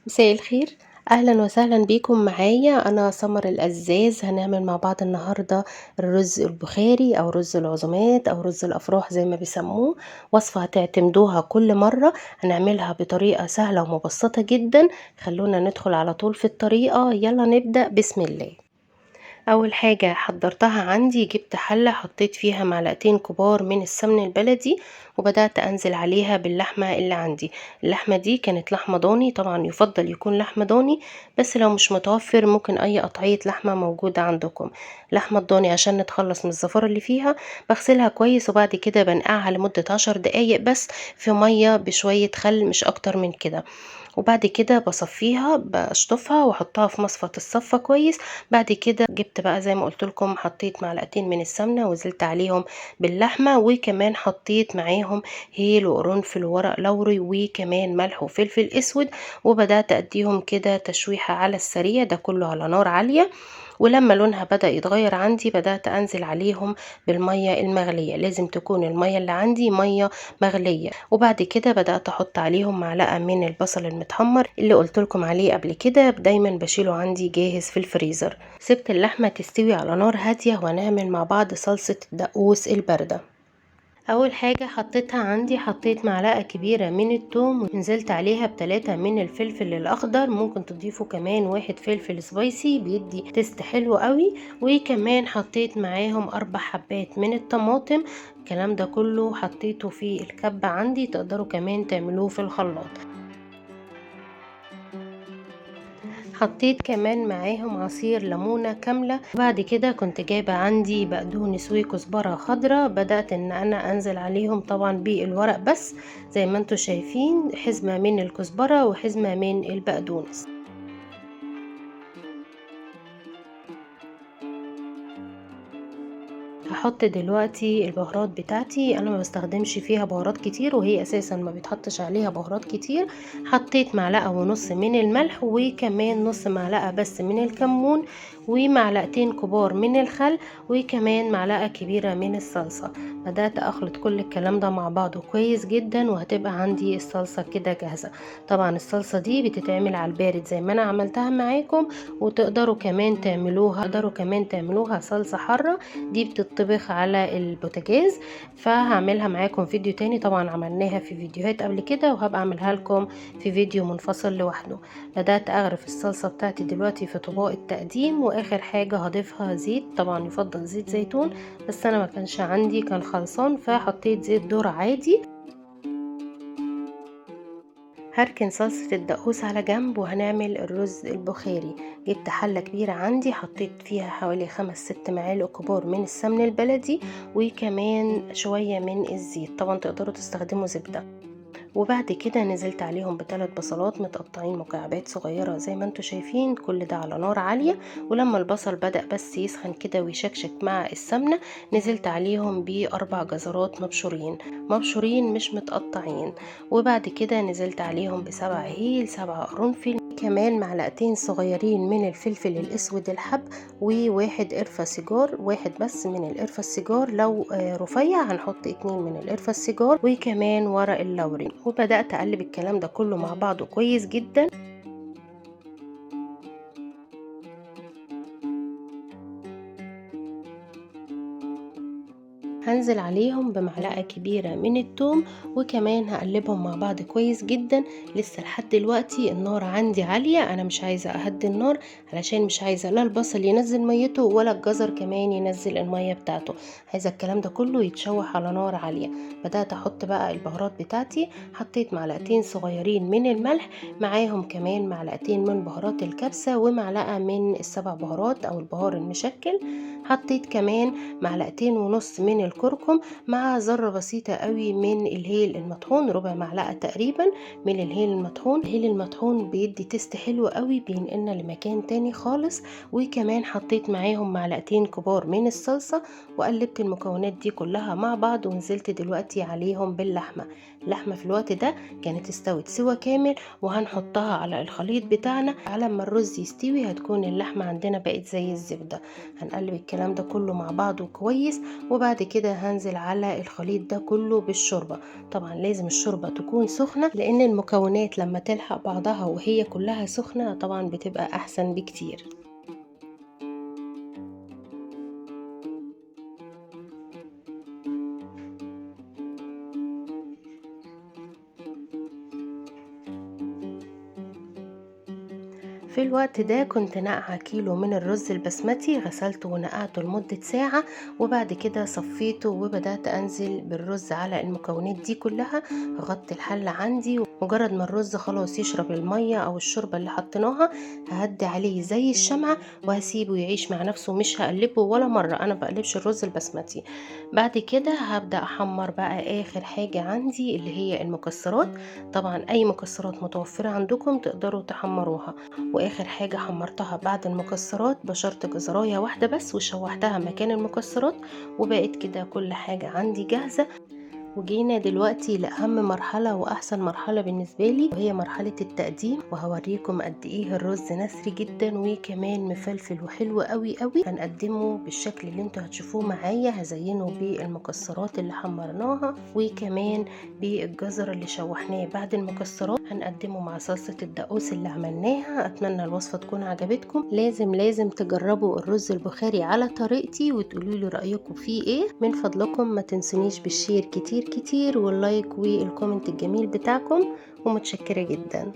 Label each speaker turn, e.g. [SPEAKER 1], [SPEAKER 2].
[SPEAKER 1] مساء الخير، اهلا وسهلا بيكم معايا. انا سمر القزاز. هنعمل مع بعض النهارده الرز البخاري او رز العزومات او رز الافراح زي ما بيسموه. وصفه هتعتمدوها كل مره، هنعملها بطريقه سهله ومبسطه جدا. خلونا ندخل على طول في الطريقه، يلا نبدا بسم الله. اول حاجه حضرتها عندي، جبت حله حطيت فيها معلقتين كبار من السمن البلدي وبدات انزل عليها باللحمه اللي عندي. اللحمه دي كانت لحمه ضاني، طبعا يفضل يكون لحمه ضاني، بس لو مش متوفر ممكن اي قطعيه لحمه موجوده عندكم. لحمه الضاني عشان نتخلص من الزفاره اللي فيها بغسلها كويس، وبعد كده بنقعها لمده 10 دقايق بس في ميه بشويه خل، مش اكتر من كده. وبعد كده بصفيها، بشطفها واحطها في مصفى الصفة كويس. بعد كده جبت بقى زي ما قلت لكم، حطيت معلقتين من السمنه ونزلت عليهم باللحمه، وكمان حطيت معاهم هيل وقرنفل وورق لوري وكمان ملح وفلفل اسود، وبدات اديهم كده تشويحه على السريع، ده كله على نار عاليه. ولما لونها بدأ يتغير عندي بدأت أنزل عليهم بالمية المغلية، لازم تكون المية اللي عندي مية مغلية. وبعد كده بدأت أحط عليهم معلقة من البصل المتحمر اللي قلت لكم عليه قبل كده، دايما بشيله عندي جاهز في الفريزر. سبت اللحمة تستوي على نار هادية، وهنعمل مع بعض صلصة دقوس الباردة. اول حاجة حطيتها عندي، حطيت معلقة كبيرة من الثوم ونزلت عليها ب3 من الفلفل الاخضر، ممكن تضيفوا كمان 1 فلفل spicy بيدي taste حلو قوي. وكمان حطيت معاهم 4 حبات من الطماطم. الكلام ده كله حطيته في الكبة عندي، تقدروا كمان تعملوه في الخلاط. حطيت كمان معاهم عصير ليمونة كاملة. بعد كده كنت جايبة عندي بقدونس وكزبرة خضراء، بدأت ان انا انزل عليهم طبعا بالورق بس زي ما انتم شايفين، حزمة من الكزبرة وحزمة من البقدونس. هحط دلوقتي البهارات بتاعتي، انا ما بستخدمش فيها بهارات كتير وهي اساسا ما بيتحطش عليها بهارات كتير. حطيت 1.5 معلقة من الملح، وكمان نص معلقة بس من الكمون، ومعلقتين كبار من الخل، وكمان معلقة كبيرة من الصلصة. بدأت اخلط كل الكلام ده مع بعضه كويس جدا، وهتبقى عندي الصلصة كده جاهزة. طبعا الصلصة دي بتتعمل على البارد زي ما انا عملتها معاكم، وتقدروا كمان تعملوها، تقدروا كمان تعملوها صلصة حارة، دي بتطبخ على البوتاجاز. فهعملها معاكم فيديو تاني، طبعا عملناها في فيديوهات قبل كده وهبقى اعملها لكم في فيديو منفصل لوحده. بدأت اغرف الصلصة بتاعتي دلوقتي في طباق التقديم، واخر حاجة هضيفها زيت، طبعا يفضل زيت زيتون بس انا ما كانش عندي، كان خلصان، فحطيت زيت ذرة عادي. هركن صلصة الدقوس على جنب، وهنعمل الرز البخاري. جبت حلة كبيرة عندي حطيت فيها حوالي 5-6 معالق كبار من السمن البلدي، وكمان شوية من الزيت، طبعا تقدروا تستخدموا زبدة. وبعد كده نزلت عليهم ب3 بصلات متقطعين مكعبات صغيرة زي ما انتم شايفين، كل ده على نار عالية. ولما البصل بدأ بس يسخن كده ويشكشك مع السمنة، نزلت عليهم ب4 جزرات مبشورين، مبشورين مش متقطعين. وبعد كده نزلت عليهم ب7 هيل، 7 قرنفل، كمان معلقتين صغيرين من الفلفل الاسود الحب، و1 قرفة سيجار، 1 بس من القرفة السيجار، لو رفيع هنحط 2 من القرفة السيجار، وكمان ورق اللوري. وبدأت اقلب الكلام ده كله مع بعضه كويس جدا. هنزل عليهم بمعلقة كبيرة من التوم، وكمان هقلبهم مع بعض كويس جدا. لسه لحد دلوقتي النار عندي عالية، انا مش عايزة اهدي النار علشان مش عايزة لا البصل ينزل ميته ولا الجزر كمان ينزل المية بتاعته، عايزة الكلام ده كله يتشوح على نار عالية. بدأت احط بقى البهارات بتاعتي، حطيت معلقتين صغيرين من الملح، معاهم كمان معلقتين من بهارات الكبسة، ومعلقة من ال7 بهارات او البهار المشكل. حطيت كمان 2.5 معلقة من الكركم، مع ذرة بسيطة قوي من الهيل المطحون، ربع معلقة تقريبا من الهيل المطحون. الهيل المطحون بيدي taste حلو قوي، بينقلنا لمكان تاني خالص. وكمان حطيت معاهم معلقتين كبار من الصلصة، وقلبت المكونات دي كلها مع بعض، ونزلت دلوقتي عليهم باللحمة. اللحمة في الوقت ده كانت استوت سوا كامل، وهنحطها على الخليط بتاعنا. على ما الرز يستوي هتكون اللحمة عندنا بقت زي الزبدة. هنقلب الكلام ده كله مع بعضه كويس، وبعد كده هنزل على الخليط ده كله بالشوربة. طبعا لازم الشوربة تكون سخنة، لان المكونات لما تلحق بعضها وهي كلها سخنة طبعا بتبقى احسن بكتير. في الوقت ده كنت نقعة كيلو من الرز البسمتي، غسلته ونقعته لمدة ساعة، وبعد كده صفيته وبدأت أنزل بالرز على المكونات دي كلها. هغطي الحلة عندي، مجرد ما الرز خلاص يشرب المية أو الشوربة اللي حطيناها ههدي عليه زي الشمعة وهسيبه يعيش مع نفسه، مش هقلبه ولا مرة، أنا بقلبش الرز البسمتي. بعد كده هبدأ أحمر بقى آخر حاجة عندي اللي هي المكسرات. طبعا أي مكسرات متوفرة عندكم تقدروا تحمروها. واخر حاجة حمرتها بعد المكسرات بشرت جزرايه واحدة بس وشوحتها مكان المكسرات، وبقت كده كل حاجة عندي جاهزة. وجينا دلوقتي لأهم مرحلة وأحسن مرحلة بالنسبة لي، وهي مرحلة التقديم، وهوريكم قد إيه الرز نثري جدا وكمان مفلفل وحلو قوي قوي. هنقدمه بالشكل اللي انتوا هتشوفوه معايا، هزينة بالمكسرات اللي حمرناها وكمان بالجزر اللي شوحناه بعد المكسرات. هنقدمه مع صلصة الدقوس اللي عملناها. أتمنى الوصفة تكون عجبتكم. لازم لازم تجربوا الرز البخاري على طريقتي وتقولوا لي رأيكم فيه إيه. من فضلكم ما تنسونيش بال share كتير كتير وال like وال comment الجميل بتاعكم، ومتشكرة جدا.